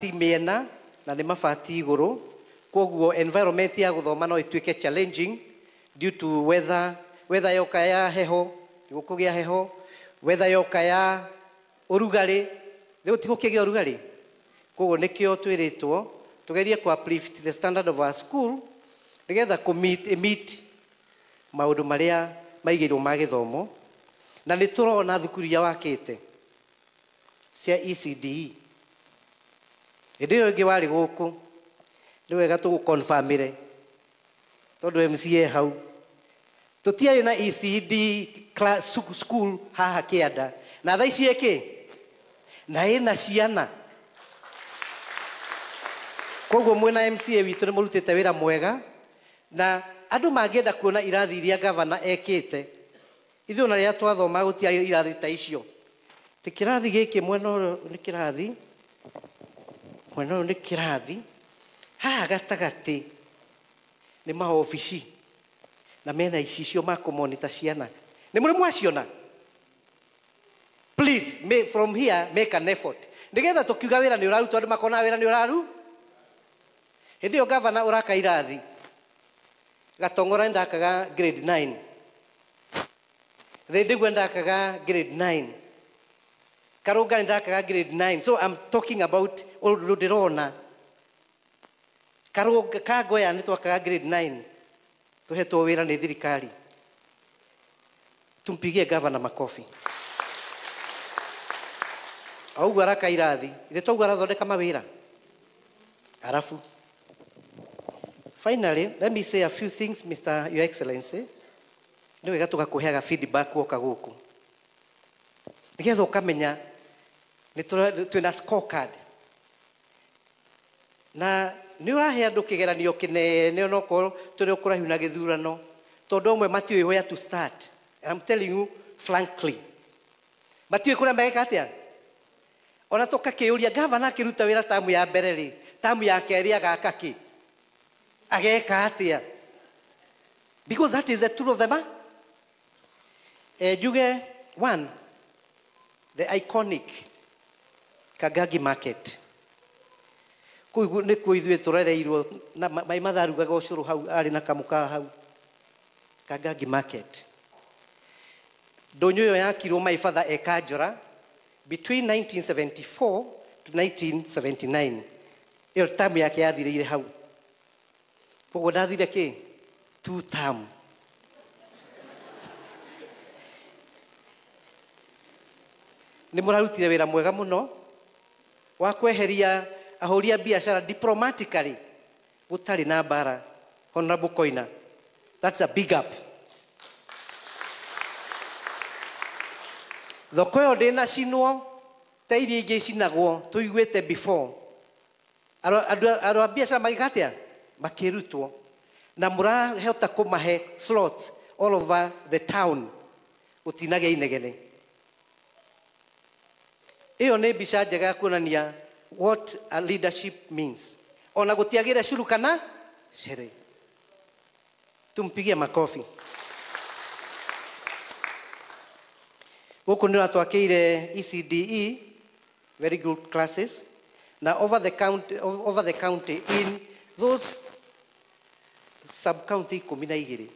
Mĩena na nĩ mabati igũrũ, koguo environment ya gũthoma no ĩtuĩke challenging due to weather. Weather yoka ya heho gũkũgĩa heho, weather yoka ya ũrugarĩ rĩu tigũkĩgĩa ũrugarĩ. Koguo nĩkĩo twĩrĩtwo tũgerie ku uplift the standard of our school nĩgetha kũ meet, meet maũndũ marĩa maigĩirwo ma gĩthomo. Na nĩ tũrona thukuru iria wakĩte cia ECDE. Hĩndĩ ĩyo ĩngĩ warĩ gũkũ nĩ wega tũgũconfirmĩre tondũ MCA hau tũtiarĩ na ECD class, school haha kĩanda, na thaa ici ĩkĩ na ĩna ciana. Koguo mwĩna MCA witũ nĩ mũrutĩte wĩra mwega, na andũ mangĩenda kuona irathi iria gavana ekĩte, ithuĩ ona rĩrĩa twathoma gũtiarĩ irathi ta icio. Ti kĩrathi gĩkĩ mwena ũyũ nĩ kĩrathi, mwena ũyũ nĩ kĩrathi, haha gatagatĩ nĩ maobici na mena icicio ma kũmonita ciana. Nĩ mũrĩ mwaciona? Please, may, from here make an effort nĩgetha tũkiuga wĩra nĩ ũrarutwo andũ makona wĩra nĩ ũraru. Hĩndĩ ĩyo gavana ũraka irathi Gatong'ora nĩ ndakaga grade 9, Thĩndĩgua ndakaga grade 9, Karũnga nĩ ndakaga grade 9. So I'm talking about ũndũ ndĩrona. Karũnga Kangoya nĩ twakaga grade 9 tũhetwo wĩra nĩ thirikari. Tumpigie gavana makofi. O ũguo araka irathi, ithe toguo arathondeka mawĩra. Arafu finally, let me say a few things, Mr. Your Excellency. Nĩ wega tũgakũheaga feedback woka gũkũ nĩgetha ũkamenya nĩ twĩna scorecard, na nĩ ũrahe andũ kĩgeranio kĩnene onokorwo tũrĩ o kũraihu na gĩthurano, tondũ amwe matiũĩ where to start. And I'm telling you frankly, matiũĩ kũrĩa megeka atĩa. Ona tũkakĩũria gavana akĩruta wĩra tamu ya mbere rĩ, tamu ya kerĩ agaka kĩ, ageka atĩa? Because that is the truth of the matter. Njuge one, the iconic Kangagi Market. Kũu nĩkuo ithuĩ tũrereirwo na mai matharugaga ũcũrũ hau arĩ na kamũkawa hau Kangagi Market. Ndũnyũ ĩyo yakirwo my father e Kanjora between 1974 to 1979. Ĩyo tamu yake yathirĩire hau. Koguo ndathire kĩ? Two term. Nĩ mũrarutire wĩra mwega mũno wa kweheria ahũri a biacara diplomatically gũtarĩ na mbara. Honorable Koina, that's a big up. Thoko ĩyo ndĩnacinwo ta iria ingĩ icinagwo tũiguĩte before. Andũ a biacara magĩka atĩa? Makĩrutwo. Na mũrahota kũmahe slots all over the town, gũtinagĩa inegene. Ĩyo nĩ mbica njega ya kuonania what a leadership means. Ona gũtiagĩre curu kana cere. Tumpigie makofi. Gũkũ nĩ ũratwakĩire ECDE, very good classes, na over the county in those sub-county 12.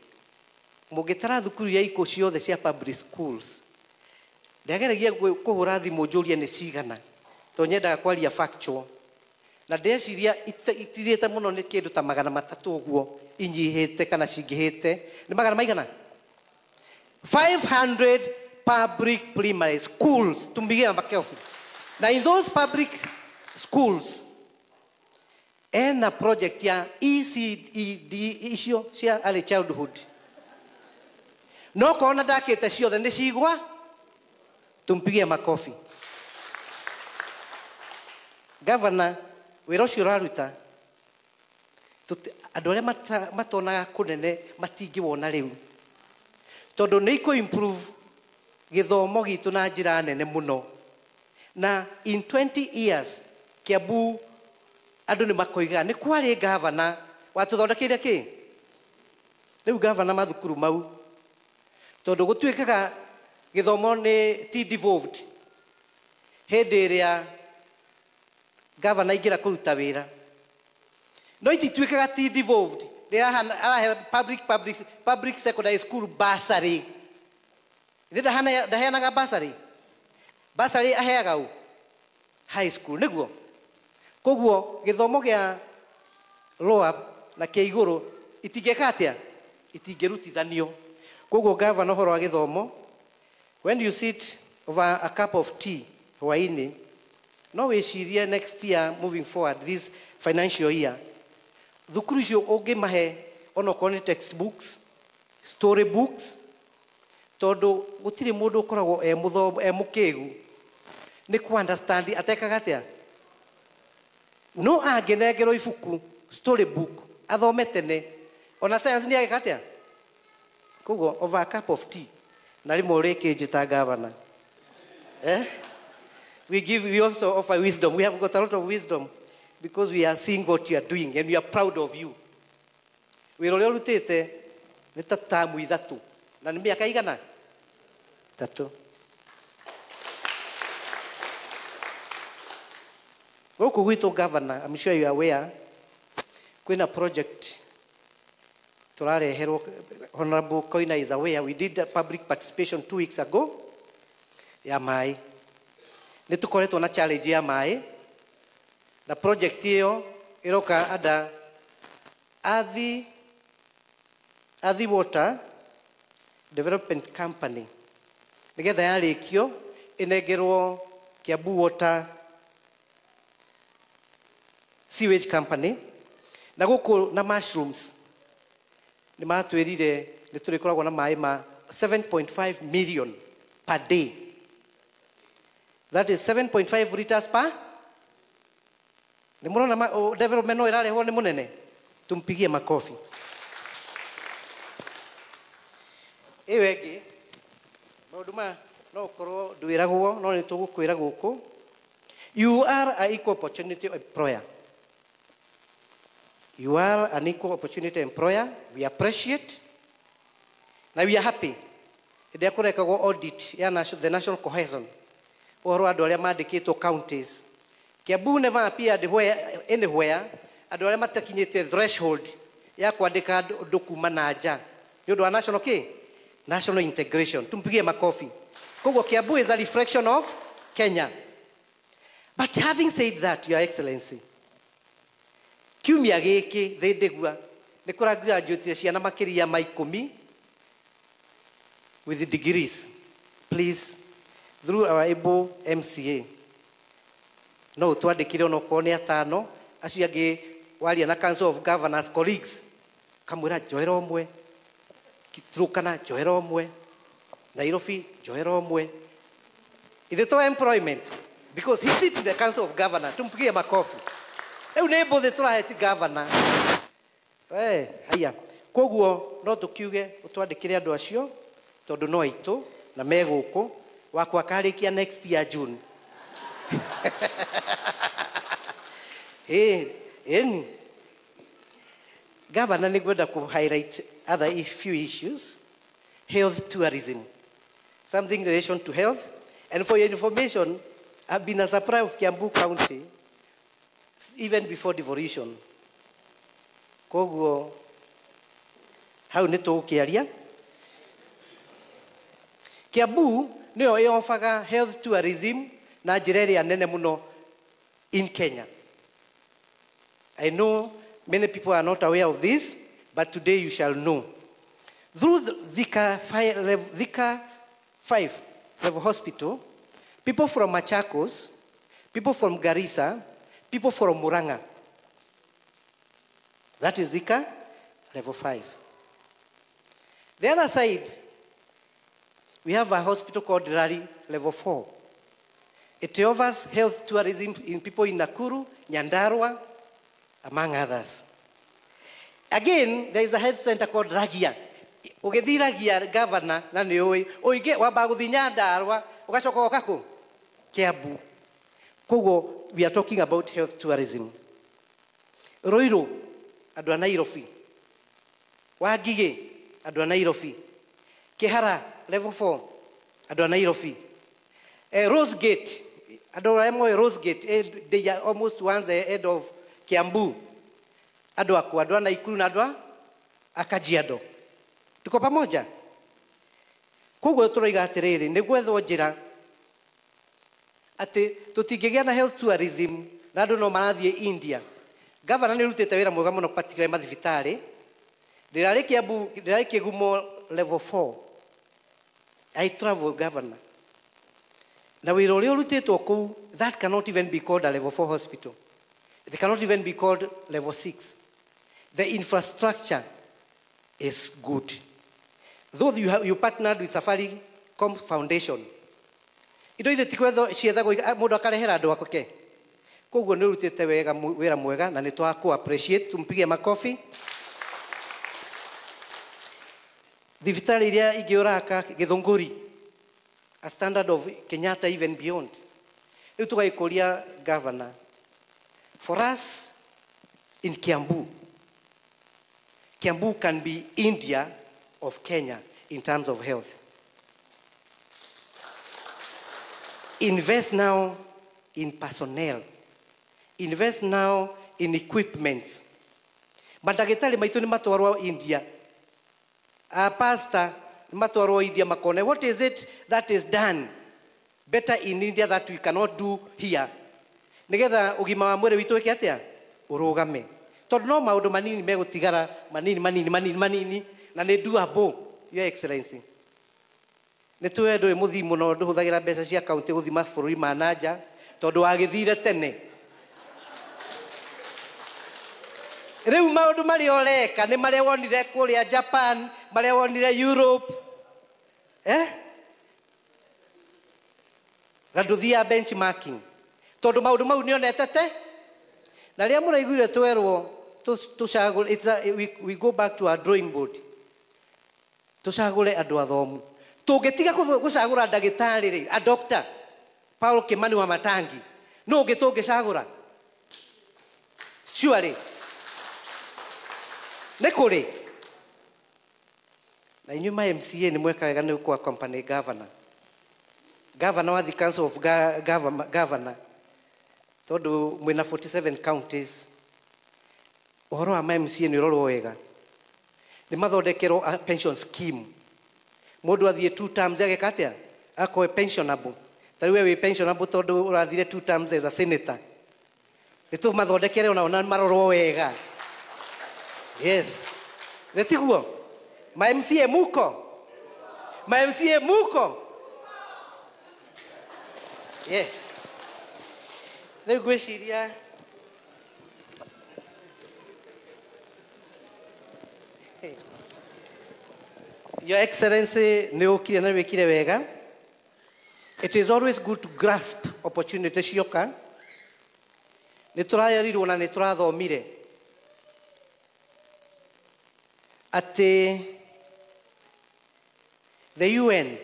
Mũngĩtara thukuru ya ikũ ciothe cia public schools, ndageragia kũhũra thimũ njũrie nĩ cigana, tondũ nyendaga kwaria factual. Na ndeciria itithĩte mũno nĩ kĩndũ ta 300 ũguo inyihĩte kana cingĩhĩte. Nĩ magana maigana? 500 public primary schools. Tumpigie makofi. Na in those public schools, ena project ya ECED icio cia early childhood. No kona ndakĩte ciothe nĩ cigwa. Tumpigie makofi. Governor, wĩra ũcio ũraruta, andũ arĩa matonaga kũnene matingĩwona rĩu, tondũ nĩ ikũ improve gĩthomo gitũ na njĩra nene mũno. Na in 20 years Kiambu andũ nĩ makoigaga nĩ kwarĩ gavana watũthondekeire kĩ. Rĩu gavana mathukuru mau, tondũ gũtuĩkaga gĩthomo nĩ ti devolved hĩndĩ ĩrĩa Gavana aingĩra kũruta wĩra no itituĩkaga ti devolved. Arahe public secondary school bursary. Ithe ndaheanaga bursary. Bursary aheaga ũ? High school nĩguo. Koguo gĩthomo gĩa lower na kĩa igũrũ itingĩka atĩa? Itingĩrutithanio. Koguo gavana ũhoro wa gĩthomo, when you sit over a cup of tea hwainĩ, no wĩcirie next year moving forward this financial year, thukuru icio ũngĩmahe onokorwo nĩ textbooks, story books, tondũ gũtirĩ mũndũ ũkoragwo e mũthomo e mũkĩgu nĩ ku understand atekaga atĩa. No angĩnengerwo ibuku story book athome tene ona science nĩ agĩka atĩa. Koguo over a cup of tea na rĩmwe ũrĩkĩnjĩta governor. We also offer wisdom. We have got a lot of wisdom because we are seeing what you are doing and we are proud of you. Wĩra ũrĩa ũrutĩte nĩ ta tamu ithatũ na nĩ mĩaka igana 3. Gũkũ gwitũ governor, I'm sure you are aware, kwĩna project tũrareherwo. Honorable Koina is aware, we did a public participation 2 weeks ago ya maĩ. Nĩ tũkoretwo na challenge ya maĩ na project ĩyo ĩroka under Athi Water Development Company nĩgetha yarĩkio ĩnengerwo Kiambu Water Sewage Company. Na gũkũ na mushrooms nĩ maratwĩrire nĩ tũrĩkoragwo na maĩ ma 7.5 million per day. That is 7.5 liters per. Nĩ mũrona development no ĩrarehwo nĩ mũnene. Tumpigie makofi. Ĩyo ĩngĩ maũndũ maya no ũkorwo ndwĩragwo no nĩ tũgũkwĩra gũkũ. You are an equal opportunity employer. You are an equal opportunity employer. We appreciate. Na we are happy. Hĩndĩ ĩrĩa kũrekagwo audit ya the national cohesion ũhoro wa andũ arĩa mandĩkĩtwo counties, Kiambu never appeared anywhere andũ arĩa matakinyĩte threshold ya kwandĩka andũ kuma na nja nĩ ũndũ wa national kĩ? National integration. Tumpigie makofi. Koguo Kiambu is a reflection of Kenya. But having said that, Your Excellency, kiumia gĩkĩ thĩndĩgua nĩ kũra graduate ciana makĩria ma 10 with degrees. Please, through our able MCA, no twandĩkire onokorwo nĩ atano acio angĩ waria na Council of Governors colleagues kamwĩra njoera ũmwe, Turkana njoera ũmwe, Nairobi njoera ũmwe. Ithe to employment because he sits in the Council of Governors. Tumpigie makofi. Rĩu nĩ mbũthĩ tũrahe ti governor. We, haiya. Koguo no tũkiuge ũtwandĩkĩre andũ acio tondũ no aitũ na me gũkũ wakwa akarĩkia next year June. Ĩni. Governor nĩ ngwenda kũ highlight other few issues. Health tourism. Something in relation to health. And for your information, I've been a supplier of Kiambu County even before devolution. Koguo hau nĩ tũgũkĩaria. Kiambu nĩyo ĩobaga health tourism na njĩra ĩrĩa nene mũno in Kenya. I know many people are not aware of this, but today you shall know. Through the Thika 5 level hospital, people from Machakos, people from Garissa, people from Murang'a. That is Thika level 5. The other side, we have a hospital called Rari level 4. It offers health tourism in people in Nakuru, Nyandarua, among others. Again, there is a health center called Ragia. Ũgĩthiĩ Ragia, governor, na nĩ ũĩ, ũige wamba gũthiĩ Nyandarua, ũgacoka ũgoka kũ? Kiambu. Koguo, we are talking about health tourism. Ruiru, andũ a Nairobi. Wangigĩ, andũ a Nairobi. Kihara, level 4, andũ a Nairobi. Rose Gate, Andũ arĩa moĩ Rosegate, they are almost once the head of Kiambu. Andũ akwa, andũ a Naikuru na andũ a Kajiado. Tuko pamoja? Koguo tũroiga atĩrĩrĩ, nĩ gwethwo njĩra atĩ tũtingĩgĩa na health tourism na andũ no marathiĩ India. Governor nĩ ũrutĩte wĩra mwega mũno particularly mathibitarĩ. Ndĩrarĩ Kiambu, ndĩrarĩ Kĩgumo level 4. I travel, governor. Na wĩra ũrĩa ũrutĩtwo kũu, that cannot even be called a level 4 hospital. It cannot even be called level 6. The infrastructure is good. Though you partnered with Safaricom Foundation. Indo ithe ti kwetho ciethagwo mũndũ akarehera andũ ake. Koguo nĩ ũrutĩte wega wĩra mwega na nĩ twaku appreciate, tumpige makofi. Thibitarĩ iria ingĩ ũraka Gĩthũngũri, a standard of Kenyatta even beyond. Rĩu tũgagĩkũria governor, for us in Kiambu, Kiambu can be India of Kenya in terms of health. Invest now in personnel. Invest now in equipment. Mandagĩtarĩ maitũ nĩ matwarwo India. A pastor nĩ matwarwo India makone. What is it that is done better in India that we cannot do here? Nĩgetha ũgima wa mwĩrĩ witũ wĩke atĩa? Ũrũgame. Tondũ no maũndũ manini megũtigara, manini, manini, manini, manini, na nĩ doable, Your Excellency. Nĩ tũĩ ndũrĩ mũthii mũno, ndũhũthagĩra mbeca cia kaunti gũthiĩ mabũrũri ma na nja, tondũ wagĩthire tene. Rĩu maũndũ marĩa ũreka nĩ marĩa wonire kũrĩa Japan, marĩa wonire Europe. Na ndũthiaga benchmarking. Tondũ maũndũ mau nĩonete te. Na rĩrĩa mũraiguire twerwo tũcagũre, we go back to our drawing board. Tũcagũre andũ athomu. Tũngĩtiga gũcagũra ndagĩtarĩ rĩ, a doctor Paul Kimani wa Matangi, nũ ũngĩ tũngĩcagũra? Surely. Nĩ kũrĩ. Na inyuĩ ma MCA nĩ mweka wega nĩ gũkua company governor. Governor wa the Council of Governor. Tondũ mwĩna 47 counties. Ũhoro wa ma MCA nĩ ũrorwo wega. Nĩ mathondekerwo a pension scheme. Mũndũ athiĩ 2 terms ageka atĩa? Akoe pensionable. Ta rĩu we wĩ pensionable tondũ ũrathire 2 terms as a senator. Nĩ tũmathondekere ona marorwo wega. Yes. Nĩ tiguo? Ma MCA muko? Ma MCA muko? Yes. Rĩu ngwĩciria Your Excellency, nĩ ũkire na wĩkire wega. It is always good to grasp opportunity cioka. Nĩ tũrayarirwo na nĩ tũrathomire atĩ the UN,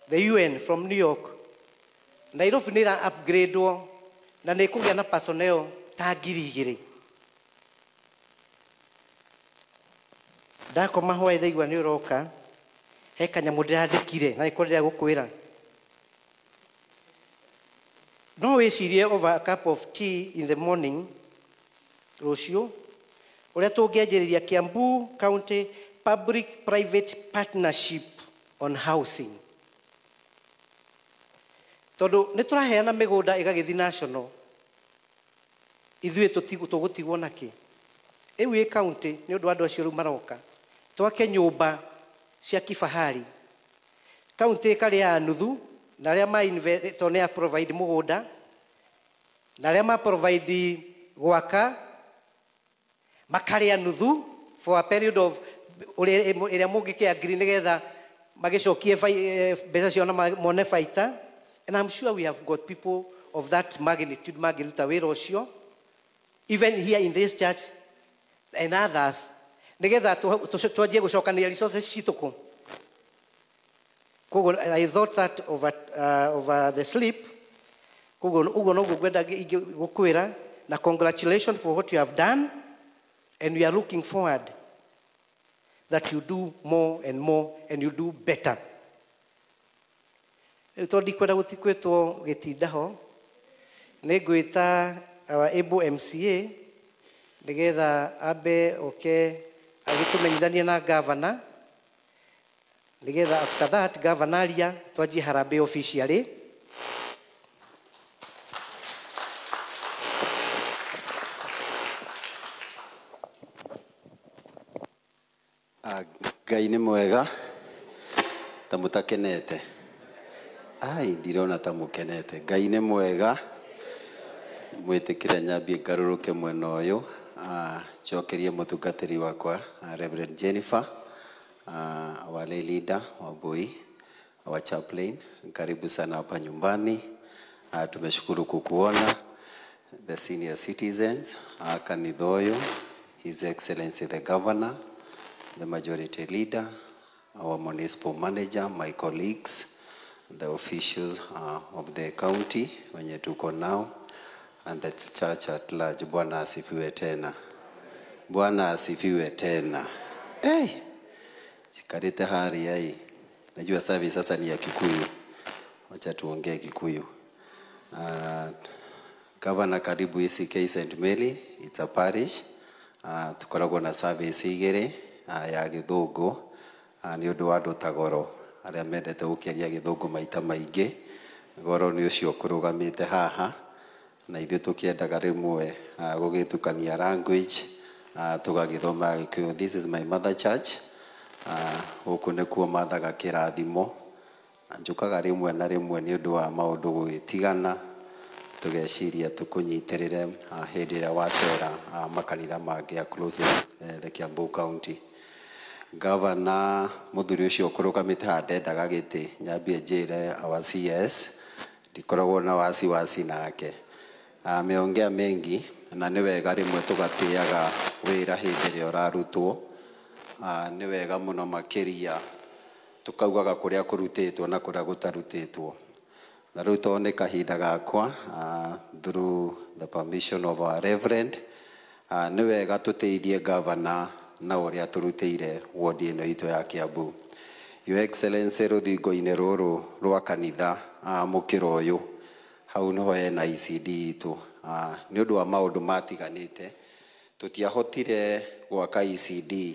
the UN from New York, Nairobi nĩ ĩra upgradewo na nĩ ĩkũgĩa na personnel ta ngiri igĩrĩ. Ndakoma hwaĩ ndaigua nĩ ũroka, he kanyamũ ndĩrandĩkire na nĩko ndĩrenda gũkwĩra. No wĩcirie over a cup of tea in the morning rũciũ ũrĩa tũngĩanjĩrĩria Kiambu County Public Private Partnership on Housing. Tondũ nĩ tũraheana mĩgũnda ĩgagĩthiĩ national, ithuĩ tũgũtigwo nakĩ? Ĩu ĩ county nĩ ũndũ wa andũ acio rĩu maroka. Twake nyũmba cia kifahari. County ĩkarĩa nuthu, na arĩa ma invest, tondũ nĩ a provide mũgũnda, na arĩa ma provide gwaka, makarĩa nuthu for a period of ĩrĩa mũngĩkĩa agree nĩgetha magĩcokie mbeca ciao na mone baita. And I'm sure we have got people of that magnitude mangĩruta wĩra ũcio, even here in this church and others, nĩgetha twanjie gũcokanĩria resources citũ kũ. Koguo I thought that over the sleep. Koguo ũguo noguo ngwenda gũkwĩra, na congratulations for what you have done, and we are looking forward that you do more and more and you do better. Rĩu tondũ ndikwenda gũtikwĩtwo gĩtinda ho, nĩ ngwĩta our able MCA nĩgetha ambe oke agĩtũmenyithanie na governor, nĩgetha after that governor aria twanjie harambee officially. Ngai nĩ mwega ta mũtakenete. Ai, ndirona ta mũkenete. Ngai nĩ mwega. Mwĩtĩkĩre nyambie ngarũrũke mwena ũyũ, njokerie mũtungatĩri wakwa, Reverend Jennifer, our lay leader Wambui, our chaplain, karibu sana hapa nyumbani. Tumeshukuru kukuona. The senior citizens, kanitha ũyũ, His Excellency the Governor, the majority leader, our municipal manager, my colleagues, the officials of the county wenye tuko nao, and the church at large. Bwana asifiwe tena. Bwana asifiwe tena. Hey, sikarite hari ai. Najua service sasa ni ya Kikuyu. Wacha tuongee Kikuyu. Governor, karibu ACK St. Mary, it's a parish. Tukoragwo na service igĩrĩ ya gĩthũngũ, nĩ ũndũ wa andũ ta Goro arĩa mendete gũkĩaria gĩthũngũ maita maingĩ. Goro nĩ ũcio ũkũrũgamĩte haha, na ithuĩ tũkĩendaga rĩmwe gũgĩtukania language, tũgagĩthoma Gĩkũyũ. This is my mother church. Gũkũ nĩkuo mathaga kĩrathimo. Na njũkaga rĩmwe na rĩmwe nĩ ũndũ wa maũndũ gũgĩtigana, tũgeciria tũkũnyitĩrĩre hĩndĩ ĩrĩa wacera makanitha mangĩ across the Kiambu County. Governor mũthuri ũcio ũkũrũgamĩte haha ndendaga gĩtĩ, nyambie njĩre our CS ndikoragwo na wasiwasi nake. Ameongea mengi na nĩ wega rĩmwe tũgatĩaga wĩra hĩndĩ ĩrĩa ũrarutwo. Nĩ wega mũno makĩria tũkaugaga kũrĩa kũrutĩtwo na kũrĩa gũtarutĩtwo. Na rĩu tondũ nĩ kahinda gakwa, through the permission of our reverend, nĩ wega tũteithie governor na ũrĩa tũrutĩire ward ĩno itũ ya Kiambu. Your Excellency, rũthingo-inĩ rũrũ rwa kanitha, mũkĩra ũyũ, hau nĩho hena ECD itũ. Nĩ ũndũ wa maũndũ matiganĩte, tũtiahotire gwaka ECD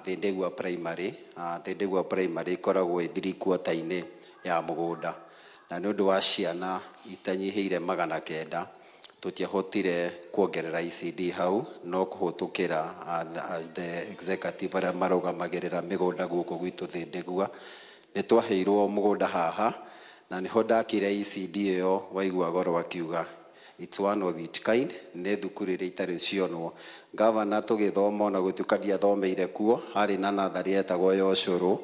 Thĩndĩgua Primary. Thĩndĩgua Primary ĩkoragwo ĩ three quarter-inĩ ya mũgũnda, na nĩ ũndũ wa ciana itanyihĩire 900 tũtiahotire kuongerera ECD hau, no kũhĩtũkĩra as the executive arĩa marũgamagĩrĩra mĩgũnda gũkũ gwitũ Thĩndĩgua, nĩ twaheirwo mũgũnda haha na nĩho ndakire ECD ĩyo. Waigua Goro akiuga it's one of its kind, nĩ thukuru ĩrĩa itarĩ cionwo. Governor, tũgĩthoma ona gũtuĩka ndiathomeire kuo, harĩ na natharĩ yetagwo ya ũcũrũ,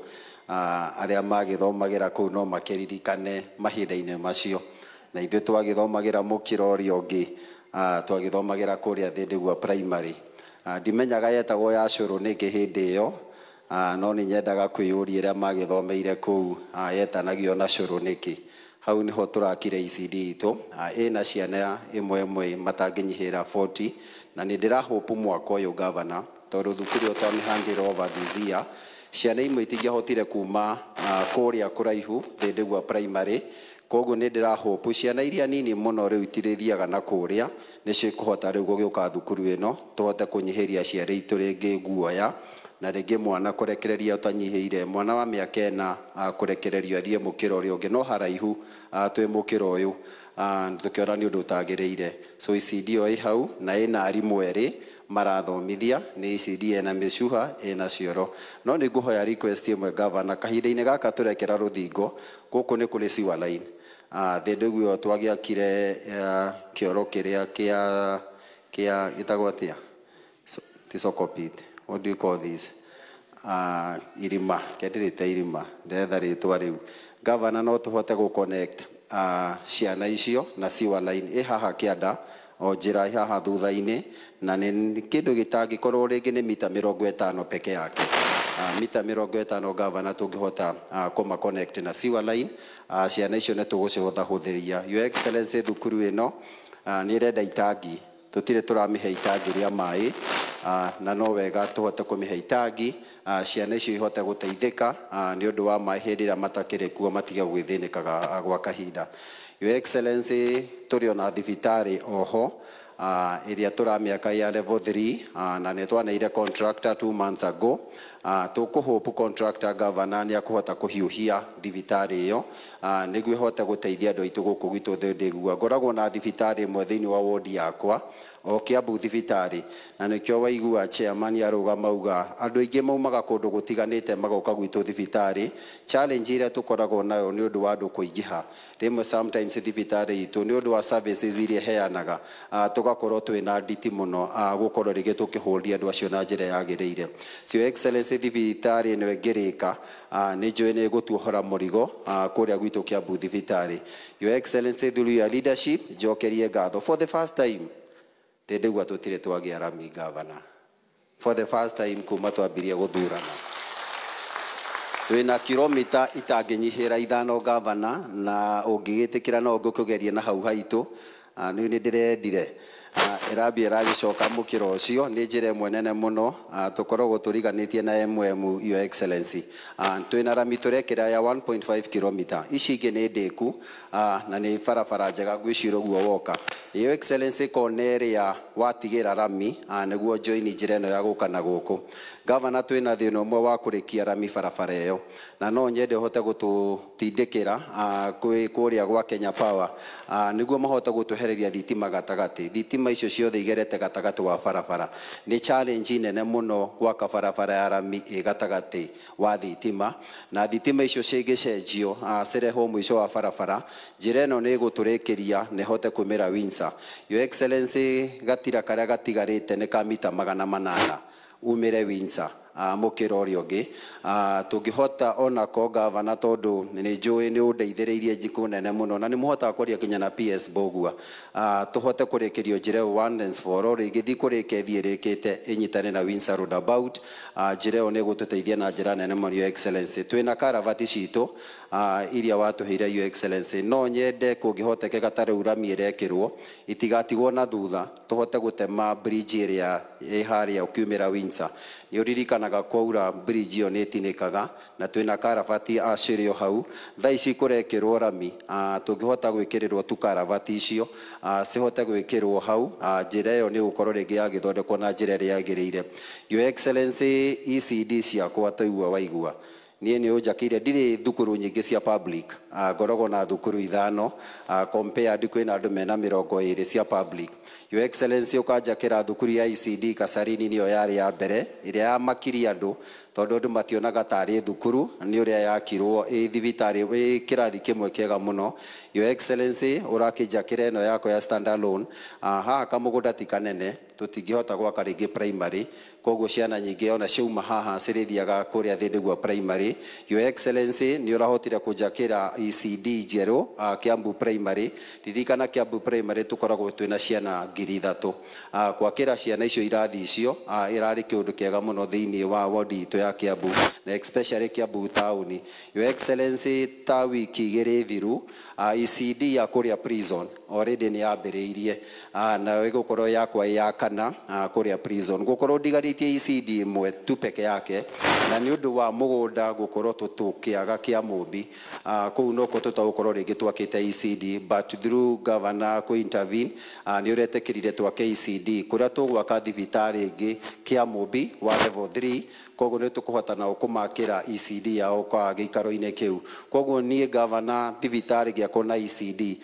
arĩa magĩthomagĩra kũu no makĩririkane mahinda-inĩ macio. Na ithuĩ twagĩthomagĩra mũkĩra ũrĩa ũngĩ, twagĩthomagĩra kũrĩa Thĩndĩgua Primary. Ndimenyaga yetagwo ya cũrũ nĩkĩ hĩndĩ ĩyo, no nĩ nyendaga kwĩyũria ĩrĩa magĩthomeire kũu, yetanagio na cũrũ nĩkĩ. Hau nĩho tũrakire ECD itũ, ĩna ciana ĩmwe ĩmwe matangĩnyihĩra 40, na nĩ ndĩrahope mwaka ũyũ governor, tondũ thukuru ĩyo twamĩhandire over this year, ciana imwe itingĩahotire kuma kũrĩa kũraihu Thĩndĩgua Primary. Koguo nĩ ndĩrahope ciana iria nini mũno rĩu itirĩthiaga na kũrĩa nĩ cikũhota rĩu gũgĩũka thukuru ĩno, tũhote kũnyihĩria aciari aitũ rĩngĩ guoya, na rĩngĩ mwana kũrekereria ũtanyihĩire mwana wa mĩaka 4 kũrekererio athiĩ mũkĩra ũrĩa ũngĩ no haraihu, twĩ mũkĩra ũyũ, tũkĩona nĩ ũndũ ũtagĩrĩire. So ECD ĩyo ĩ hau na ĩna arimũ erĩ marathomithia, nĩ ECD ĩna mĩcuha ĩna cioro. No nĩ ngũhoya request ĩmwe governor, kahinda-inĩ gaka tũrekĩra rũthingo gũkũ nĩ kũrĩ sewer line. Thĩndĩ ĩyo twagĩakire kĩoro kĩrĩa kĩa gĩtagwo atĩa, ti sokopit, what do you call this, irima kendirĩte irima, ndĩretha rĩtwa rĩu. Governor, no tũhote gũ connect ciana icio na sewer line ĩ haha kĩanda o njĩra ĩ haha thutha-inĩ, na nĩ kĩndũ gĩtangĩkorwo rĩngĩ nĩ mita 50 peke yake. Mita 50 governor, tũngĩhota kũma connect na sewer line, ciana icio nĩ tũgũcihũthahũthĩria. Your Excellency, thukuru ĩno nĩ ĩrenda itangi, tũtirĩ tũramĩhe itangi rĩa maĩ. Na no wega tũhote kũmĩhe itangi, ciana icio ihote gũteithĩka nĩ ũndũ wa maĩ hĩndĩ ĩrĩa matakĩrĩ kuo, matige gwĩthĩnĩkaga gwa kahinda. Your Excellency, tũrĩ ona thibitarĩ oho ĩrĩa tũramĩaka ya level 3, na nĩ twaneire contractor 2 months ago. Tũkũhope contractor, governor, nĩ akũhota kũhiũhia thibitarĩ ĩyo nĩguo ĩhote gũteithia andũ aitũ gũkũ gwitũ Thindigua. Ngoragwo na thibitarĩ ĩmwe thĩinĩ wa wodi yakwa o Kiambu thibitarĩ, na nĩkĩo waigua chairman arũgama auga andũ aingĩ maumaga kũndũ gũtiganĩte magoka gwitũ thibitarĩ. Challenge ĩrĩa tũkoragwo nayo nĩ ũndũ wa andũ kũingĩha, rĩmwe sometimes thibitarĩ itũ nĩ ũndũ wa services iria ĩheanaga, tũgakorwo twĩna nditi mũno gũkorwo rĩngĩ tũkĩhũria andũ acio na njĩra yagĩrĩire. So Your Excellency, thibitarĩ ĩno ĩngĩrĩka, nĩ njũĩ nĩ ĩgũtuohora mũrigo kũrĩa gwitũ Kiambu thibitarĩ. Your Excellency, through your leadership, njokerie ngatho for the first time Thindigua tũtirĩ twagĩa rami, governor, for the first time kuma twambirie gũthurana. Twĩna kilomita itangĩnyihĩra 5, governor, na ũngĩgĩtĩkĩra no ngũkũgeria na hau haitũ. Nĩ nĩ ndĩrendire ĩrambia ĩragĩcoka mũkĩra ũcio nĩ njĩra ĩmwe nene mũno tũkoragwo tũriganĩtie na MM. Your Excellency, twĩna rami tũrekĩra ya 1.5 kilomita, ici ingĩ nĩ ndĩku, na nĩ barabara njega ngwĩciria ũguo woka. Your Excellency, kona ĩrĩa watigĩra rami nĩguo join njĩra ĩno ya gũka na gũkũ, gavana, twĩna thĩna ũmwe wa kũrĩkia rami barabara ĩyo, na no nyende ũhote gũtũtindĩkĩra kwĩ kũrĩa gwa Kenya Power nĩguo mahote gũtwehereria thitima gatagatĩ. Thitima icio ciothe igerete gatagatĩ wa barabara. Nĩ challenge nene mũno gwaka barabara ya rami ĩ gatagatĩ wa thitima, na thitima icio cingĩcenjio cirehwo mũico wa barabara, njĩra ĩno nĩ ĩgũtũrĩkĩria na ĩhote kumĩra Windsor. Your Excellency, gatira karĩa gatigarĩte nĩ ka mita 800 umĩre Windsor mũkĩra ũrĩa ũngĩ. Tũngĩhota onako, gavana, tondũ nĩ njũĩ nĩ ũndeithĩrĩirie njikũ nene mũno na nĩ mũhotaga kwaria nginya na PS Mbogua, tũhote kũrĩkĩrio njĩra ĩyo one and for all, ĩgĩthiĩ kũrĩka ĩthiĩ ĩrĩkĩte ĩnyitane na Windsor roundabout. Njĩra ĩyo nĩ ĩgũtũteithia na njĩra nene mũno. Your Excellency, twĩna karavati citũ iria watũheire. Your Excellency, no nyende kũngĩhotekeka ta rĩu rami ĩrekĩrwo itigatigwo na thutha, tũhote gũtema bridge ĩrĩa ĩ harĩa ũkiumĩra Windsor. Nĩ ũririkanaga kwaura bridge ĩyo nĩ ĩtinĩkaga, na twĩna karabati acĩrĩ o hau thaa ici kũrekĩrwo rami. Tũngĩhota gwĩkĩrĩrwo tu karabati icio cihote gwĩkĩrwo hau, njĩra ĩyo nĩ gũkorwo rĩngĩ yagĩthondekwo na njĩra ĩrĩa yagĩrĩire. Your Excellency, ECD ciakwa taigua waigua niĩ nĩ ũnjakĩire, ndirĩ thukuru nyingĩ cia public, ngoragwo na thukuru 5 compared kwĩna andũ mena 20 cia public. Your Excellency, ũkanjakĩra thukuru ya ECD Kasarini, nĩyo yarĩ ya mbere ĩrĩa yamakirie andũ tondũ andũ mationaga tarĩ thukuru nĩ ũrĩa yakirwo ĩ thibitarĩ ĩ kĩrathi kĩmwe kĩega mũno. Your Excellency, ũrakĩnjakĩra ĩno yakwa ya standalone. Haha kamũgũnda ti kanene, tũtingĩhota gwaka rĩngĩ primary, koguo ciana nyingĩ ona ciauma haha cirĩthiaga kũrĩa Thindigua primary. Your Excellency, nĩ ũrahotire kũnjakĩra ECD njerũ Kiambu primary. Ririkana Kiambu primary tũkoragwo twĩna ciana 3000. Gwakĩra ciana icio irathi icio ĩrarĩ kĩũndũ kĩega mũno thĩinĩ wa wodi itũ ya Kiambu na especially Kiambu taũni. Your Excellency, ta wiki 2 thiru, ECD ya kũrĩa prison already nĩ yambĩrĩirie, nayo ĩgũkorwo yakwa ĩ ya kana kũrĩa prison, gũkorwo ndigarĩtie ECD ĩmwe tu peke yake, na nĩ ũndũ wa mũgũnda gũkorwo tũkĩaga kĩa mũmbi, kũu noko tũtagũkorwo rĩngĩ twakĩte ECD, but through governor kũ intervene, nĩ ũretĩkĩrire twake ECD kũrĩa tũgwaka thibitarĩ ĩngĩ kĩa mũmbi wa level 3, koguo nĩ tũkũhota nao kũmakĩra ECD yao kwa gĩikaro-inĩ kĩu. Koguo niĩ, gavana, thibitarĩ gĩakwo na ECD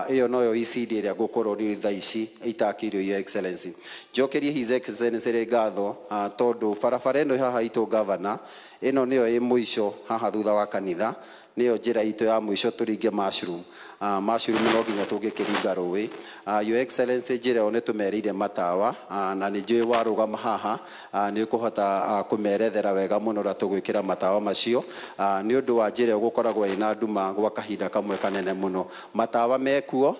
ĩyo noyo ECD ĩrĩa ngũkorwo rĩu thaa ici itakĩirio. Your Excellency, njokerie His Excellency rĩ ngatho tondũ barabara ĩno haha itũ, gavana, ĩno nĩyo ĩ mũico haha thutha wa kanitha, nĩyo njĩra itũ ya mũico tũringe mushroom. Mushroom no nginya tũngĩkĩringa rũĩ. Your Excellency, njĩra ĩyo nĩ tũmerĩire matawa, na nĩ njũĩ warũgama haha nĩ ũkũhota kũmerethera wega mũno ũrĩa tũgwĩkĩra matawa macio, nĩ ũndũ wa njĩra ĩyo gũkoragwo ĩna nduma gwa kahinda kamwe kanene mũno. Matawa mekuo,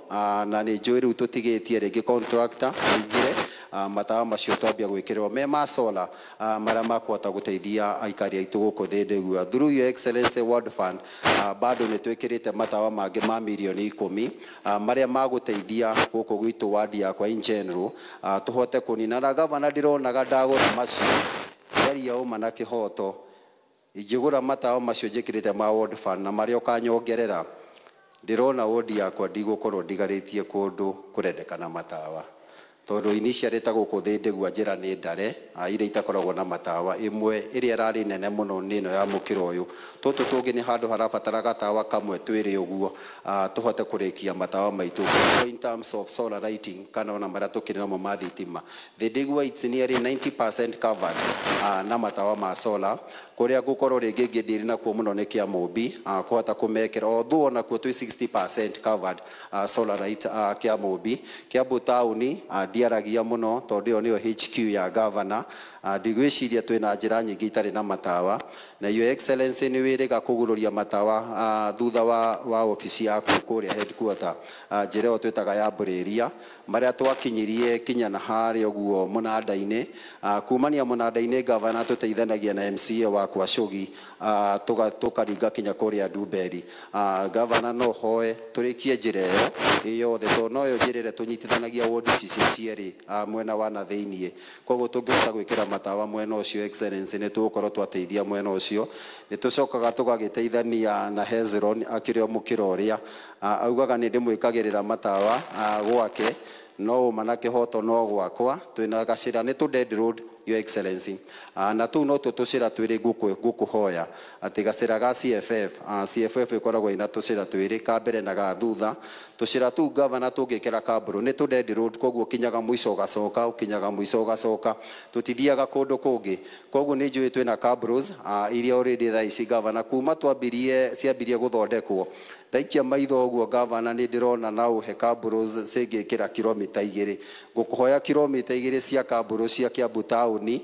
na nĩ njũĩ rĩu tũtigĩtie rĩngĩ contractor aingĩre. Matawa macio twambia gwĩkĩrwo me ma solar, marĩa makũhota gũteithia aikari aitũ gũkũ Thindigua. Through Your Excellency World Fund, bado nĩ twĩkĩrĩte matawa mangĩ ma mirioni 10, marĩa magũteithia gũkũ gwitũ wadi yakwa in general, tũhote kũnina. Na gavana, ndĩronaga ndagũra macio, njaria ũma na kĩhoto, ingĩgũra matawa macio njĩkĩrĩte ma World Fund na marĩa ũkanyongerera, ndĩrona wodi yakwa ndigũkorwo ndigarĩtie kũndũ kũrendekana matawa, tondũ initially ta gũkũ Thindigua njĩra nĩ ndare, iria itakoragwo na matawa. Ĩmwe ĩrĩa ĩrarĩ nene mũno nĩ ĩno ya mũkĩra ũyũ. Tũtũ tũngĩ nĩ handũ harabatara gatawa kamwe twĩrĩ ũguo, tũhote kũrĩkia matawa maitũ. In terms of solar lighting kana ona marĩa tũkĩrĩ namo ma thitima, Thindigua it's nearly 90% covered na matawa ma solar. Kũrĩa ngũkorwo rĩngĩ ngĩndĩri nakuo mũno nĩ Kĩamũmbi, kũhota kũmekĩra, although onakuo twĩ 60% covered solar light. Kĩamũmbi, Kiambu taũni, ndiaragia mũno tondũ ĩyo nĩyo HQ ya governor. Ndigwĩciria twĩna njĩra nyingĩ itarĩ na matawa. Na Your Excellency nĩ wĩrĩga kũgurũria matawa thutha wa obici yaku kũrĩa headquarter, njĩra ĩyo twĩtaga ya Mbũrĩria, marĩa twakinyirie kinya na harĩa ũguo mũnanda-inĩ. Kumania mũnanda-inĩ, gavana, tũteithanagia na MCA wakwa Cũgi, tũkaringa kinya kũrĩa Ndumberi. Gavana, no hoe tũrĩkie njĩra ĩyo ĩ yothe, tondũ noyo njĩra ĩrĩa tũnyitithanagia wodi ici ciĩ cierĩ, mwena wa na thĩiniĩ. Koguo tũngĩhota gwĩkĩra matawa mwena ũcio, Excellency, nĩ tũgũkorwo twateithia mwena ũcio. Nĩ tũcokaga tũgagĩteithania na Hezron akĩrĩ o mũkĩra ũrĩa, augaga nĩ ndĩmwĩkagĩrĩra matawa gwake, no ũma na kĩhoto no gwakwa twĩna gacĩra nĩ tũ dead road, Your Excellency. Na tũu no tuo tũcĩra twĩrĩ ngũkũhoya atĩ gacĩra ga CFF, CFF ĩkoragwo ĩna tũcĩra twĩrĩ, ka mbere na ga thutha. Tũcĩra tũu, gavana, tũngĩkĩra kabũrũ, nĩ tũ dead road, koguo ũkinyaga mũico ũgacoka, ũkinyaga mũico ũgacoka, tũtithiaga kũndũ kũngĩ. Koguo nĩ njũĩ twĩna cabros, iria already thaa ici, gavana, kuma twambirie ciambirie gũthondekwo. Ndaikia maitho ũguo, gavana, nĩ ndĩrona na ũhe cabros cingĩkĩra kilomita 2. Ngũkũhoya kilomita 2 cia kabũrũ cia Kiambu taũni,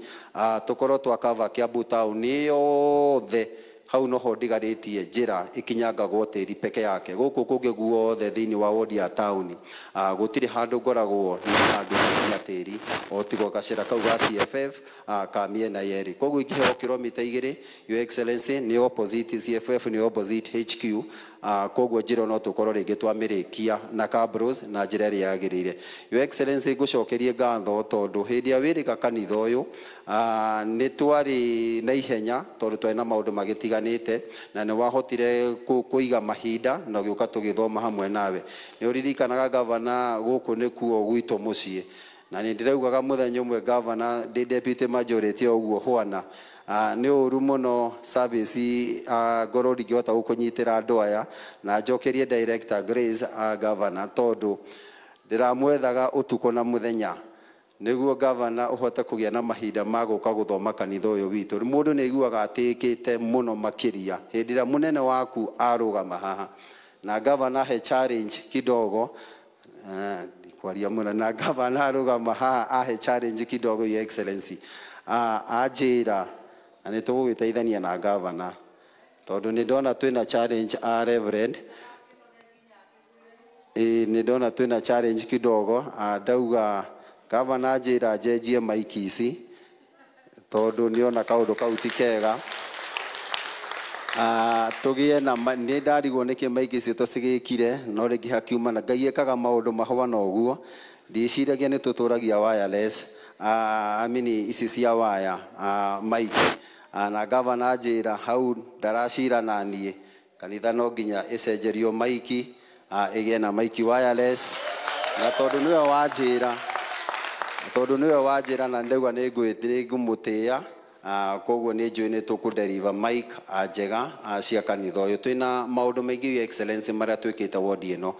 tũkorwo twakava Kiambu taũni yothe. Hau noho ndigarĩtie njĩra ĩkinyangagwo tĩri peke yake. Gũkũ kũngĩ guothe thĩinĩ wa wodi ya taũni, gũtirĩ handũ ngoragwo na handũ hakinya tĩri o tigo gacĩra kau ga CFF, ka mĩena yerĩ. Koguo ingĩheo kilomita 2, Your Excellency, nĩ opposite CFF, nĩ opposite HQ, koguo njĩra no tũkorwo rĩngĩ twamĩrĩkia na cabros na njĩra ĩrĩa yagĩrĩire. Your Excellency, ngũcokerie ngatho tondũ hĩndĩ ĩrĩa wĩrĩga kanitha ũyũ, nĩ twarĩ na ihenya tondũ twarĩ na maũndũ magĩtiganĩte, na nĩ wahotire kũiga mahinda na ũgĩũka tũgĩthoma hamwe nawe. Nĩ ũririkanaga, gavana, gũkũ nĩkuo gwitũ mũciĩ, na nĩ ndĩraugaga mũthenya ũmwe, gavana, ndĩ deputy majority ũguo hwana, nĩ ũru mũno service, ngorwo ndingĩhota gũkũnyitĩra andũ aya na njokerie director Grace, gavana, tondũ ndĩramwethaga ũtukũ na mũthenya nĩguo, gavana, ũhote kũgĩa na mahinda ma gũka gũthoma kanitha ũyũ witũ. Mũndũ nĩ aiguaga atĩĩkĩte mũno makĩria hĩndĩ ĩrĩa mũnene waku arũgama haha. Na gavana he challenge kidogo, kwaria mũno na gavana arũgama haha ahe challenge kidogo, Your Excellency, anjĩra na nĩ tũgũgĩteithania na gavana tondũ nĩ ndona twĩna challenge a reverend. Ĩĩ, nĩ ndona twĩna challenge kidogo. Ndauga gavana njĩra njenjie maiki ici tondũ nĩona kaũndũ kau ti kega. Tũgĩe na nĩ ndarigwo nĩkĩ maiki ici tũcigĩkire, no rĩngĩ hakiuma na Ngai ekaga maũndũ mahwana ũguo. Ndiciragia nĩ tũtũragia wireless, I mean ici cia waya, maiki. Na gavana njĩra hau ndaracira na niĩ kanitha no nginya ĩcenjerio maiki, ĩgĩe na maiki wireless. Na tondũ nĩwe wanjĩra, tondũ nĩwe wanjĩra na ndauga nĩ ngũmũtĩĩa, koguo nĩ njũĩ nĩ tũkũdeliver mic njega cia kanitha ũyũ. Twĩna maũndũ maingĩ, Your Excellency, marĩa twĩkĩte wodi ĩno.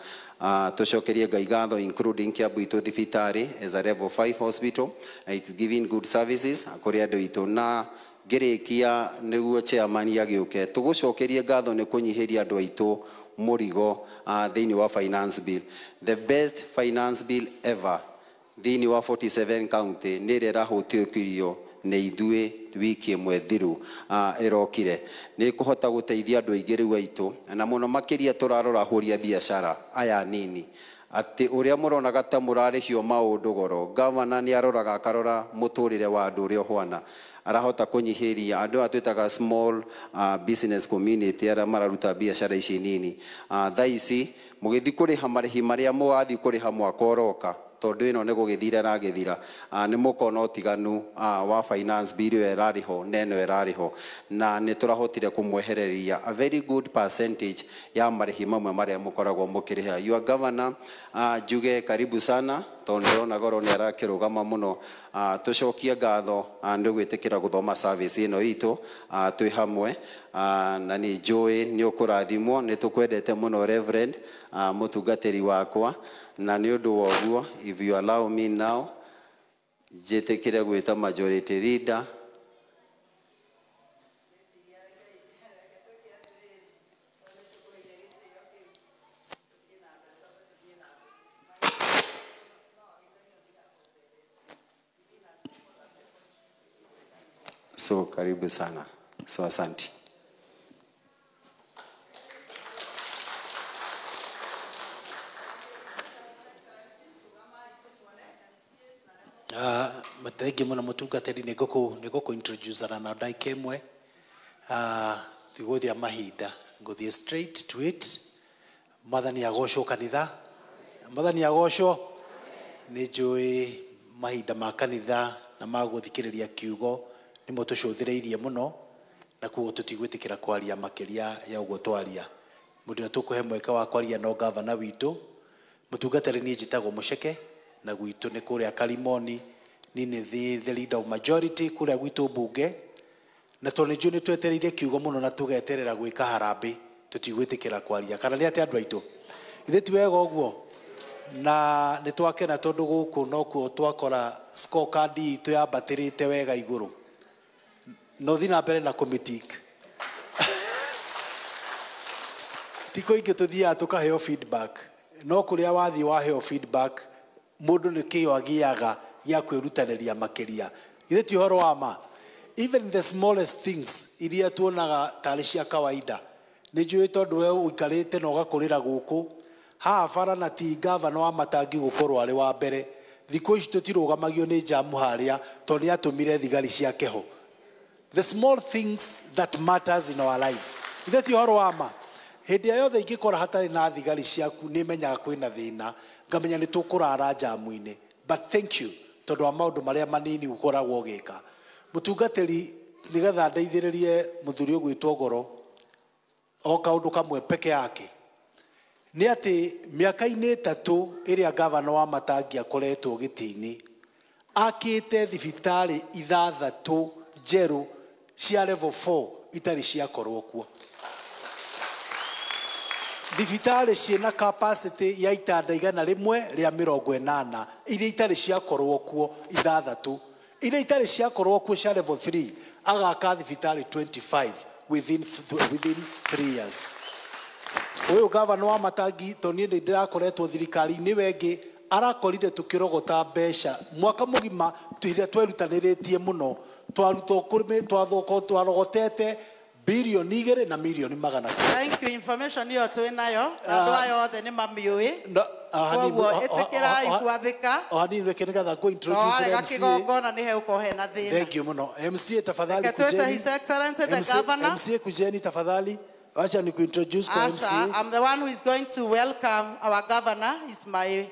Tũcokerie Ngai ngatho, including Kiambu itũ thibitarĩ as a level 5 hospital. It's giving good services kũrĩ andũ aitũ. Na ngĩrĩkia, nĩguo chairman agĩũke, tũgũcokerie ngatho nĩ kũnyihĩria andũ aitũ mũrigo thĩinĩ wa finance bill, the best finance bill ever thĩinĩ wa 47 county nĩ ĩrĩa ĩrahũtũkirio nĩ ithuĩ wiki ĩmwe thiru ĩrokire. Nĩ kũhota gũteithia andũ aingĩ rĩu aitũ, na mũno makĩria tũrarora ahũri a biacara aya nini. Atĩ ũrĩa mũronaga ta mũrarĩhio maũndũ goro, gavana nĩ aroraga akarora mũtũrĩre wa andũ ũrĩa ũhana. Arahota kũnyihĩria andũ aya twĩtaga small business community arĩa mararuta biacara ici nini. Thaa ici mũgĩthiĩ kũrĩha marĩhi marĩa mũgathiĩ kũrĩha mwaka ũroka, tondũ ĩno nĩ gũgĩthira ĩragĩthira, nĩ mũkona ũtiganu wa finance bill ĩyo ĩrarĩ ho na ĩno ĩrarĩ ho, na nĩ tũrahotire kũmwehereria a very good percentage ya marĩhi mamwe marĩa mũkoragwo mũkĩrĩha. Your governor, njuge karibu sana, tondũ ndĩrona Goro nĩ arakĩrũgama mũno. Tũcokie ngatho nĩ gwĩtĩkĩra gũthoma service ĩno itũ twĩ hamwe, na nĩ njũĩ nĩ ũkũrathimwo. Nĩ tũkwendete mũno Reverend, mũtungatĩri wakwa, na nĩ ũndũ wa ũguo, if you allow me now, njĩtĩkĩre gwĩta majority leader. So karibu sana. So asante. Thengiũ mũno mũtungatĩri, nĩ ngũkũ introduce na ndagĩka ĩmwe. Tigũthia mahinda, ngũthiĩ straight to it. Mwathani agocwo kanitha, Mwathani agocwo. Nĩ njũĩ mahinda ma kanitha na ma gũthikĩrĩria kiugo nĩmo tũcũthĩrĩirie mũno, na koguo tũtigwĩtĩkĩra kwaria makĩria ya ũguo twaria. Mũndũ ũrĩa tũkũhe mweke wa kwaria no gavana witũ. Mũtungatĩri, niĩ njĩtagwo Mũceke, na gwitũ nĩ kũrĩa Karimoni. Niĩ nĩ the leader of majority kũrĩa gwitũ mbunge, na tondũ nĩ njũĩ nĩ twetereire kiugo mũno na tũgeterera gwĩka harambĩ, tũtigwĩtĩkĩra kwaria. Kana nĩ atĩ andũ aitũ, ithuĩ ti wega ũguo? Na nĩ twakena tondũ gũkũ nokuo twakora scorecard itũ yambatĩrĩte wega igũrũ. No thiĩ na mbere na kũmĩtick. Ti kũingĩ tũthiaga tũkaheo feedback, no kũrĩa wathiĩ waheo feedback, mũndũ nĩ kĩo agĩaga gĩa kwĩrutanĩria makĩria. Ithe ti ũhoro wa ma? Even the smallest things iria tuonaga tarĩ cia kawaida, nĩ njũĩ tondũ we ũikarĩte na ũgakũrĩra gũkũ haha bara, na ti gavana wa Matangi gũkorwo arĩ wa mbere, thikũ ici tũtirũgamagio nĩ jamu harĩa tondũ nĩ atũmire thigari ciake ho. The small things that matters in our life. Ithe ti ũhoro wa ma? Hĩndĩ ĩrĩa yothe ingĩkora hatarĩ na thigari ciaku, nĩ menyaga kwĩna thĩna, ngamenya nĩ tũkũrara jamu-inĩ. But thank you tondũ wa maũndũ marĩa manini ũkoragwo ũgĩka. Mũtungatĩri, nĩgetha ndeithĩrĩrie mũthuri ũgwĩtwo Goro o kaũndũ kamwe peke yake, nĩ atĩ mĩaka-inĩ 3 ĩrĩa gavana wa Matangi akoretwo gĩtĩ-inĩ, akĩte thibitarĩ 6 njerũ cia level 4 itarĩ ciakorwo kuo. Thibitarĩ ciĩna capacity ya itanda 180 iria itarĩ ciakorwo kuo 6, iria itarĩ ciakorwo kuo cia level 3, agaka thibitarĩ 25 within 3 years. Ũyũ gavana wa Matangi, tondũ niĩ nĩ ndĩrakoretwo thirikari-inĩ wengĩ, arakorire tũkĩrogota mbeca mwaka mũgima iria twerutanĩrĩtie mũno, twarutwo twathoko twarogotete bilioni 2 na milioni 900. Thank you. Information ĩyo twĩ nayo, andũ aya othe nĩ mamĩũĩ. Koguo ĩtĩkĩrai gwathĩka. O hanini reke nĩgetha ngũ introduce Twarega MCA. kĩgongona nĩ hegũkorwo hena thĩna. Thank you mũno. MCA, tafadhali Reke twĩte kujeni. His Excellency the MCA, Governor. MCA, kujeni tafadhali. Wacha ni kuintroduce kwa Asha, MCA. I'm the one who is going to welcome our governor. He's my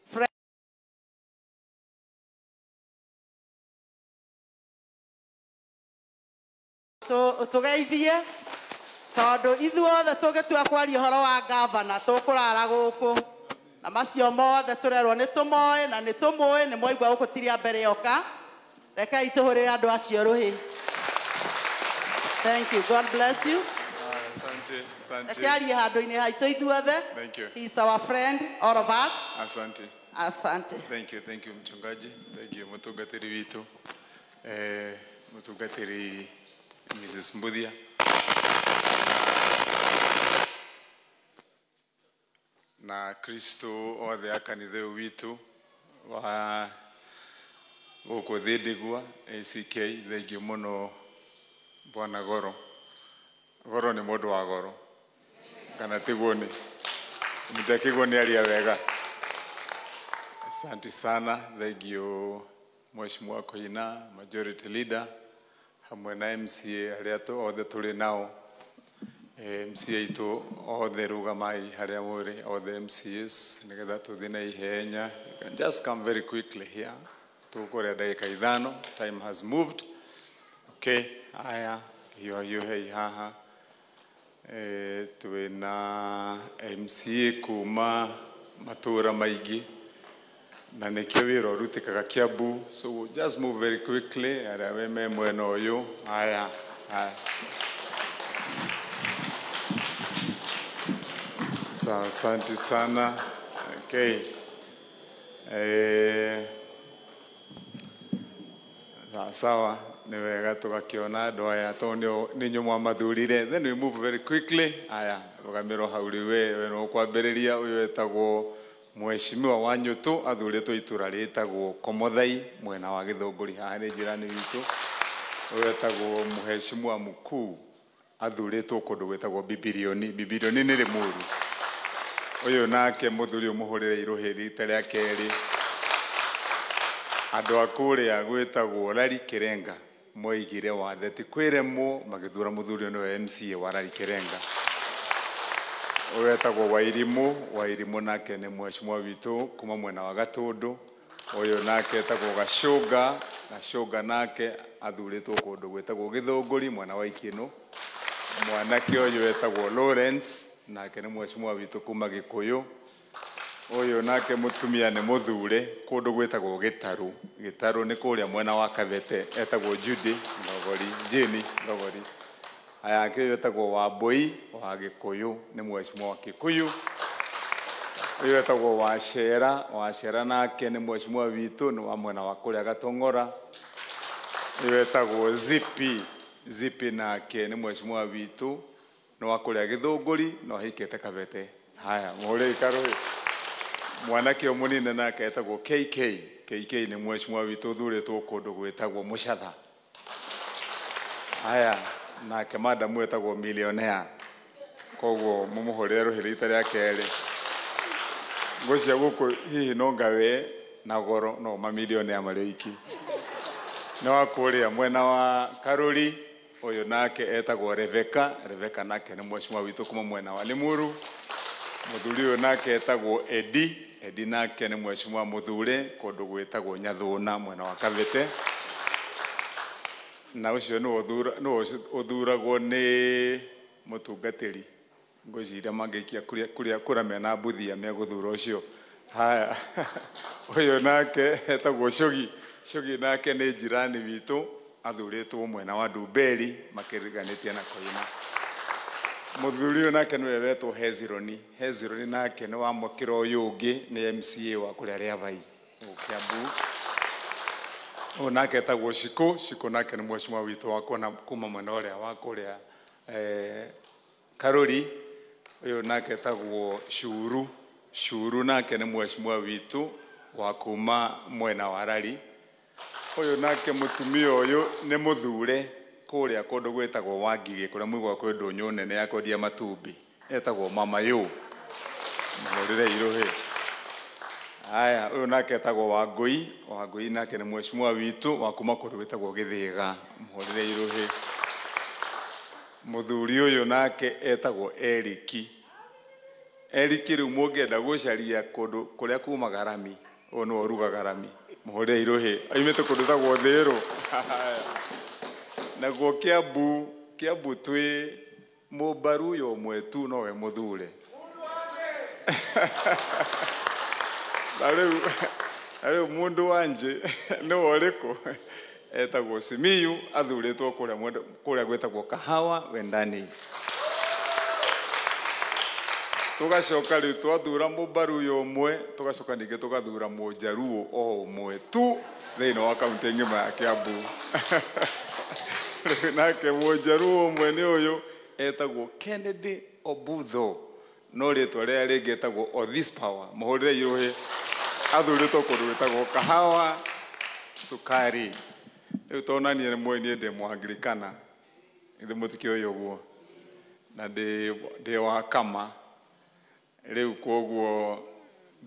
friend. Tũgeithie tondũ ithuothe tũgĩtua kwaria ũhoro wa gavana tũkũrara gũkũ, na macio mothe tũrerwo nĩ tũmoĩ na nĩ tũmũĩ, nĩ mwaigua gũkũ ti rĩa mbere yoka. Rekei tũhũrĩre andũ acio rũhĩ. Thank you. God bless you. Asante, asante. Reke arie handũ-inĩ haitũ ithuothe. Thank you. He is our friend, all of us. Asante. Asante. Thank you mchungaji. Thank you mũtungatĩri witũ. Mũtungatĩri Mrs. Mbuthia. Na Kristo othe a kanitha ũyũ witũ wa gũkũ Thindigua ACK, thengiũ mũno Bwana Goro. Goro nĩ mũndũ wa goro, kana tiguo? Nĩ mũtekĩguo nĩ aria wega. Asante sana, thank you Mheshimiwa Koina, Majority Leader, hamwe na MCA arĩa othe tũrĩ nao. MCA itũ othe rũgamai harĩa mũrĩ, othe MCAs, nĩgetha tũthiĩ na ihenya. You can just come very quickly here. Tũkũrĩa ndagĩka 5, time has moved. Okay, aya, hiũhahiũhei haha. Twĩna MCA kuma matũra maingĩ na nĩkĩo wĩra ũrutĩkaga Kiambu, so we'll just move very quickly arĩa we me mwena ũyũ. Aya, aya. Sawa, asante sana. Okay. Sawa, nĩ wega tũgakĩona andũ aya tondũ nĩ inyuĩ mwamathurire. Then we move very quickly. Aya, rũgamĩro hau rĩu we nĩ ũkwambĩrĩria. Ũyũ etagwo Mheshimiwa wa Nyũtũ, athurĩtwo itũra rĩtagwo Komothai mwena wa Gĩthũngũri, haha nĩ jirani witũ. Ũyũ etagwo Mheshimiwa Mkuu, athurĩtwo kũndũ gwĩtagwo Bibirioni. Bibirioni nĩ Rĩmuru. Ũyũ nake mũthuri ũmũhũrĩre irũhĩ rita rĩa kerĩ. Andũ a kũrĩa gwĩtagwo Lari Kirenga moigire wathe ti kwĩremwo, magĩthura mũthuri ũyũ nĩwe MCA wa Lari Kirenga. Ũyũ etagwo Wairimũ. Wairimũ nake nĩ mheshimiwa witũ kuma mwena wa Gatũndũ. Ũyũ nake etagwo Gacũnga. Gacũnga nake athurĩtwo kũndũ gwĩtagwo Gĩthũngũri mwena wa Ikĩnũ. Mwanake ũyũ etagwo Lawrence, nake nĩ mheshimiwa witũ kuma Gĩkũyũ. Ũyũ nake mũtumia nĩ mũthure kũndũ gwĩtagwo Gĩtarũ. Gĩtarũ nĩ kũrĩa mwena wa Kabete, etagwo Judy Thogori, Jane Thogori. Aya ake ũyũ etagwo Wambũi wa Gĩkũyũ, nĩ mheshimiwa wa Kikuyu. Ũyũ etagwo Wacera. Wacera nake nĩ mheshimiwa witũ, nĩ wa mwena wa kũrĩa Gatong'ora. Ũyũ etagwo Zipi. Zipi nake nĩ mheshimiwa witũ, nĩ wa kũrĩa Gĩthũngũri, no ahikĩte Kabete. Haya, mũhũrĩre ikarũhĩ. Mwanake ũyũ mũnene nake etagwo KK. KK nĩ mheshimiwa witũ ũthurĩtwo kũndũ gwĩtagwo Mũcatha. Haya, nake madamu etagwo Millionaire, koguo mũmũhũrĩre rũhĩ rita rĩa kerĩ. Ngũcia gũkũ hihi no ngawe na goro no mamilionea marĩ oiki. Nĩ wa kũrĩa mwena wa Karũri. Ũyũ nake etagwo Rebecca. Rebecca nake nĩ mheshimiwa witũ kuma mwena wa Limuru. Mũthuri ũyũ nake etagwo Edi. Edi nake nĩ mheshimiwa mũthure kũndũ gwĩtagwo Nyathũna mwena wa Kabete. Na ũcio nĩwe ũthuragwo nĩ mũtungatĩri. Ngwĩciria mangĩikia kũrĩa kũra mena mbuthia megũthura ũcio. Haya, ũyũ nake etagwo Cũgi. Cũgi nake nĩ jirani witũ, athurĩtwo mwena wa Ndumberi makĩriganĩtie na Koina. Mũthuri ũyũ nake nĩwe wetwo Hezironi. Hezironi nake nĩ wa mũkĩra ũyũ ũngĩ, nĩ MCA wa kũrĩa Rĩabai gũkũ Kiambu. Ũyũ nake etagwo Shiko. Shiko nake nĩ mheshimiwa witũ wa kuma mwena ũrĩa wa kũrĩa Karũri. Ũyũ nake etagwo Curu. Curu nake nĩ mheshimiwa witũ wa kuma mwena wa Rari. Ũyũ nake mũtumia ũyũ nĩ mũthure kũrĩa kũndũ gwĩtagwo Wangigĩ, kũrĩa mũiguaga kwĩ ndũnyũ nene ya kwendia matumbĩ, etagwo Mama Yũ. Mũhũrĩre irũhĩ. Aya, ũyũ nake etagwo Wangũi. Wangũi nake nĩ mheshimiwa witũ wa kuma kũndũ gwĩtagwo Gĩthĩga. Mũhũrĩre irũhĩ. Mũthuri ũyũ nake etagwo Eriki. Eriki rĩu mũngĩenda gũcaria kũndũ kũrĩa kumaga rami, ũyũ nĩwe ũrugaga rami. Mũhũrĩre irũhĩ. Aumĩte kũndũ gwĩtagwo Thĩrũ. Naguo Kiambu, Kiambu twĩ mũmbaru yo ũmwe tu nowe mũthure. Na rĩu mũndũ wa nje nĩwe ũrĩkũ? Etagwo Simiyu, athurĩtwo kũrĩa gwĩtagwo Kahawa Wendani. Tũgacoka rĩu twathura mũmbaru ũyũ ũmwe, tũgacoka ningĩ tũgathura mũnjaruo o ũmwe tu thĩinĩ wa kaunti ng'ima ya Kiambu. Rĩu nake mũnjaruo ũmwe nĩ ũyũ etagwo Kennedy Obutho, no rĩtwa rĩrĩa rĩngĩ etagwo Othis Power. Mũhũrĩre irũhĩ. Athurĩtwo kũndũ gwĩtagwo Kahawa Sukari. Rĩu tondũ niĩ nĩ mũĩ niĩ ndĩ Mũanglikana, ithuĩ mũtikĩũĩ ũguo, na ndĩ wa Kama. Rĩu koguo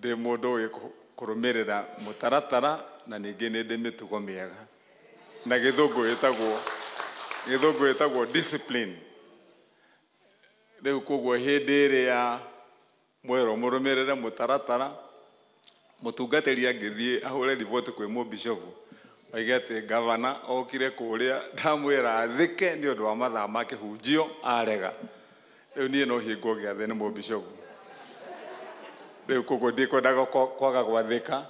ndĩ mũndũ ũĩ kũrũmĩrĩra mũtaratara na ningĩ nĩ ndĩ mĩtugo mĩega na gĩthũngũ ĩtagwo discipline. Rĩu koguo hĩndĩ ĩrĩa mwerwo mũrũmĩrĩre mũtaratara, mũtungatĩri angĩthiĩ ahũre riboti kwĩ mũbishofu oige atĩ gavana okire kũrĩa ndamwĩra athĩke nĩ ũndũ wa mathaa ma kĩhunjio arega, rĩu niĩ no hingwo gĩathĩ nĩ mũbishofu. Rĩu koguo ndikwendaga kwaga gwathĩka.